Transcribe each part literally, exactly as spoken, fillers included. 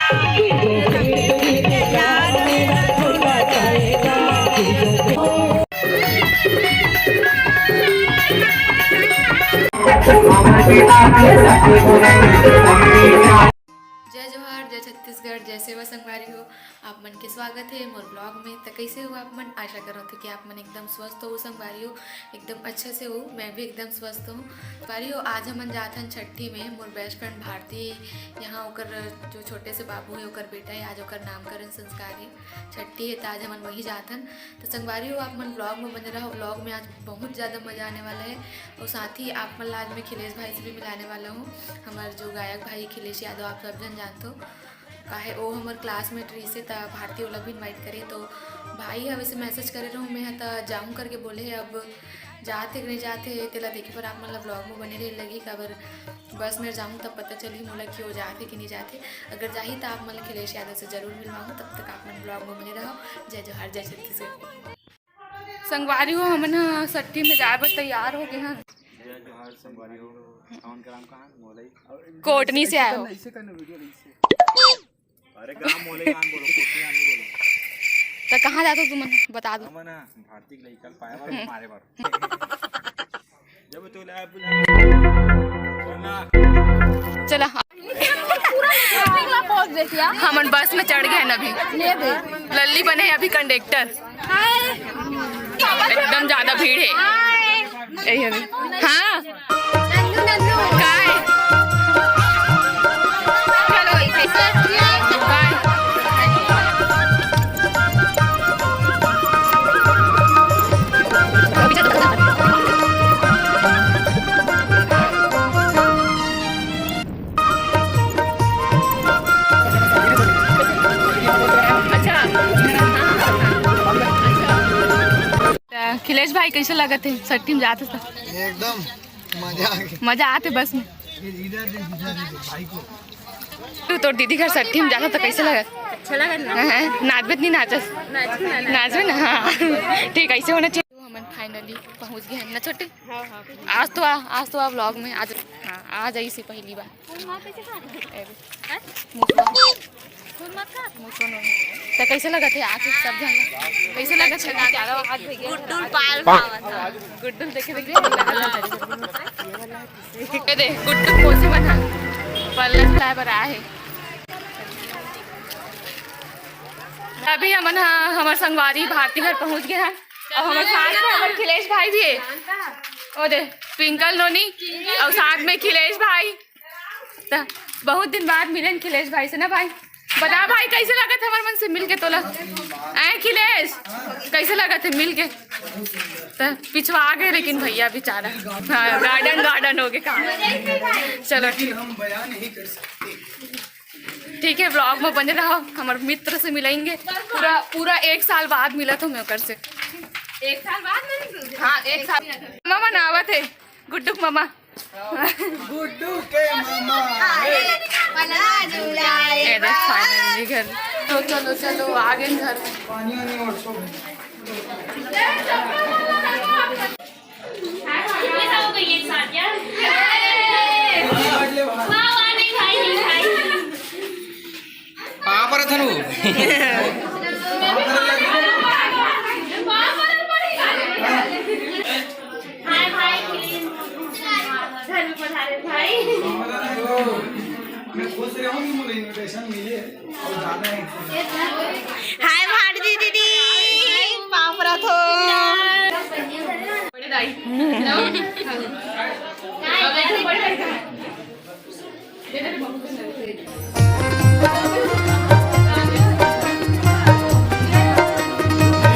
जय जोहार, जय छत्तीसगढ़, जय सेवा संगवारी हो। आप मन के स्वागत हे मोर vlog में। त कइसे हो आप मन? आशा करत हो कि आप मन एकदम स्वस्थ हो संगवारी हो, एकदम अच्छा से हो। मैं भी एकदम स्वस्थ हूँ संगवारी हो। आज हमन जात हन छट्ठी में। मोर best friend भारती, यहाँ ओकर जो छोटे से बाबू हे, ओकर बेटा हे, आज ओकर नामकरण संस्कार हे, छट्ठी हे, त आज हमन वहीं जात हन। त संगवारी हो, आप मन vlog में बने रहो। Vlog में आज बहुत ज़्यादा मज़ा आने वाला है। और साथ ही आप मन ला आज मैं खिलेश भाई से भी मिलाने वाला हूँ। हमार जो गायक भाई खिलेश यादव, आप सब जन जानते हो, काहे वो हमार classmate रहिसे, त भारती ओला भी invite करे। तो भाई ह वैसे message करे रहूँ मैं ह, त जाऊँ करके बोले है। अब जात हे कि नहीं जात हे, तेला देखे पर आप मन ला vlog में बने रहे लगी, काबर बस में जाऊँ तब पता चलही मोला कि वो जात हे कि नहीं जात हे। अगर जाही त आप मन ला खिलेश यादव से जरूर मिलवाऊँ। तब तक आप मन vlog में बने रहो। जय जोहार, जय छत्तीसगढ़। संगवारी हो, हमन ह छट्ठी में जाए बर तैयार हो गए हन। जय जोहार संगवारी हो। कौन ग्राम कहाँ? मोलई। कोटनी से आए हो। ऐसे करना video नहीं से। अरे ग्राम मोलई नाम बोलो, कोटनी नाम नहीं बोलो। त कहाँ जात हो तुमन? बता दो। हमन ह भारती के लइका ल पाए बर, मारे बर। जब तो ले बुला। चला। हमन बस में चढ़ गए हैं अभी। लल्ली बने हैं अभी conductor। एकदम ज्यादा भीड़ है। यही अभी। हाँ। काय? चलो, इसे। काय? अच्छा। त खिलेश भाई, कैसे लगत हे छट्ठी में जात हस त? एकदम मजा आ गया। मजा आथे बस में। इधर दे, इधर दे, भाई को। तू तोर दीदी घर छट्ठी में जात हस त कैसे लगत? अच्छा लगत ना। हाँ, हाँ, नाचबे त नहीं नाचस? नाचबे ना। नाचबे ना, हाँ। ठीक, ऐसे होना चाहिए। तो हमन finally पहुँच गए हैं ना छोटे। हाँ, हाँ। आज तो आ, आज तो आ vlog में, आज, हाँ, आ जाइसे पहली बार। मुसवा। मुसवा नहीं। त कैसे लगत हे आके सब झन ला? कैसे लगत हे? गुड्डुल पाल भावत हे। गुड्डुल देखे, देखे। ये दे, गुड्डुल पोसे बना। पल्ला चढ़ाए बर आए हे। अभी हमन ह, हमर संगवारी भारती घर पहुंच गए हैं। और हमर साथ में हमर खिलेश भाई भी है। ओ दे, ट्विंकल नोनी और साथ में खिलेश भाई। त बहुत दिन बाद मिलेन खिलेश भाई से ना भाई। बता भाई, कैसे लगत हे हमर मन से मिलके तोला? ऐ खिलेश, कैसे लगत हे मिलके? त पिछवा गए लेकिन भैया बेचारा। हाँ, garden garden हो गए काम। चलो ठीक। हम बयान नहीं कर सकते। ठीक है, vlog में बने रहो, हमर मित्र से मिलाएंगे। पूरा, पूरा एक साल बाद मिला तो मैं ओकर से। एक साल बाद मिले? हाँ, एक साल। ममा नावत है, गुड्डू के ममा। गुड्डू के ममा। ए देख, finally घर। तो चलो, चलो, आ गए घर। पानी वानी और सो। कितने साल हो गई एक साथ यार? वाह, वाह, नहीं भाई, नहीं भाई। पाँव परत हन वो। हाय भाई, घर में पधारे भाई। मैं खुश रहूंगी, मुझे invitation मिले। हाय भारती दीदी, पाँव परत हो।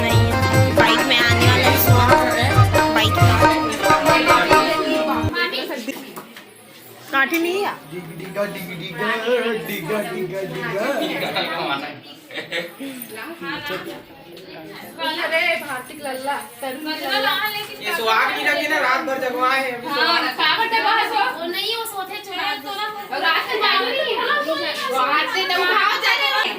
नहीं, bike में आने वाला है, bike में। काठी नहीं है। डिग डिगा, डिग डिगा, डिगा, डिगा, डिगा। अरे, भारती के लल्ला, तरुण के लल्ला। ये सुहाग नहीं रखी ना, रात भर जगवा है, अभी हाँ, सुहाग। काबर जगवा है सो? वो नहीं, वो सोते चुरा तो ना। और रात के जागो नहीं। रात से तो उठाओ जाने वाले।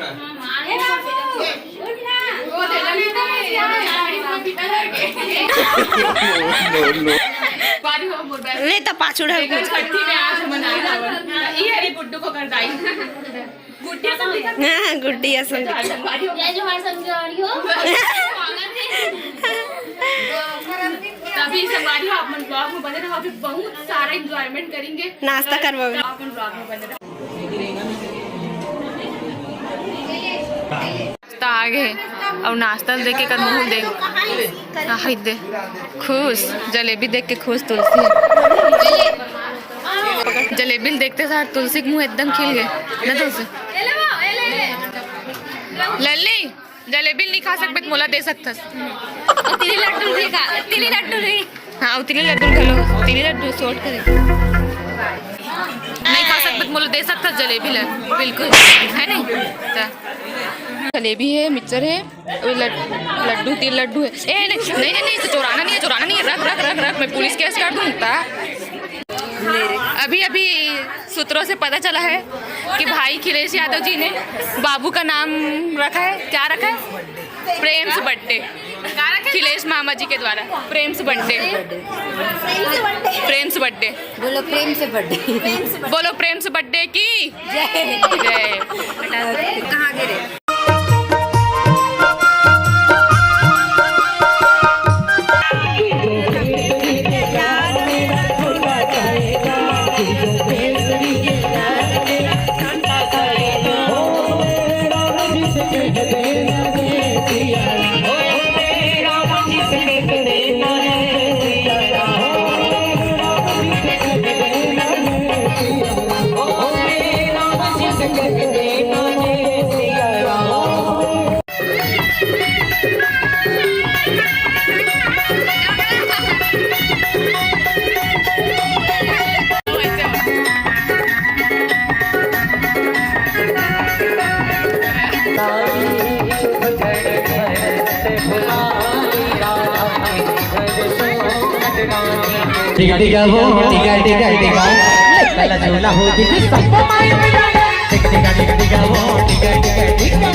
ले त पाछू ढल। छठी में आज मनाए जावन। ये हरी गुड्डू को कर दाई। हाँ, गुड्डी असन। ये जो हमारे संगवारी हो, स्वागत है। तभी संगवारी हो, आप मन ब्लॉग में बने रहो, अभी बहुत सारा एंजॉयमेंट करेंगे। नाश्ता करवाओ। आप मन ब्लॉग में बने रहो। नाश्ता आ गे हे अउ नाश्ता ल देख के एकर मुंह देख, हाय दे, खुश, जलेबी देख के खुश तुलसी। जलेबी ल देखते सार तुलसी के मुंह एकदम खिल गे ना तुलसी। लल्ली, जलेबी ल नहीं खा सकबे त मोला दे सकथस। तिली लड्डू भी खा, तिली लड्डू भी। हाँ, उतरी लड्डू घलो, तिली लड्डू शॉर्ट करे। नहीं खा सकबे त मोला दे सकथस जलेबी ल, बिल्कुल, है नहीं? त जलेबी हे, मिक्सचर हे, वो लड-, लड्डू, तिल लड्डू हे। ए, नहीं, नहीं, नहीं, नहीं, तो चोराना नहीं है, चोराना नहीं है, रख, रख, रख, रख, मैं पुलिस केस कर दूँ। ता अभी, अभी सूत्रों से पता चला है कि भाई खिलेश यादव जी ने बाबू का नाम रखा है, क्या रखा है? प्रेम से बर्थडे। अखिलेश मामा जी के द्वारा प्रेम से बर्थडे। प्रेम से बर्थडे। बोलो प्रेम से बर्थडे। बोलो प्रेम से बर्थडे की जय। जय। कहाँ गिरे? टिका टिका वो, टिका टिका टिका, लला झूला हो दीदी सबको माई मिला। टिका टिका टिका टिका वो, टिका टिका टिका,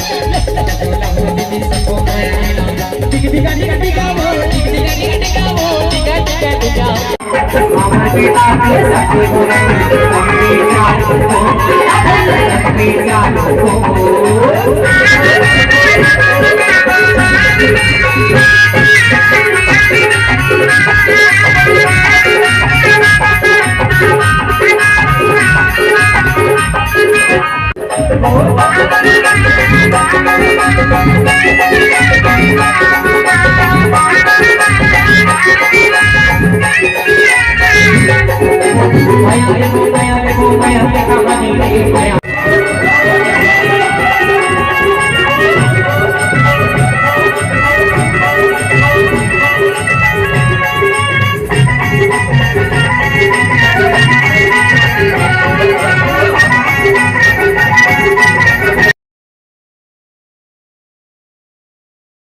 लला झूला हो दीदी सबको माई मिला। टिका टिका टिका टिका वो, टिका टिका टिका टिका वो, टिका टिका टिका।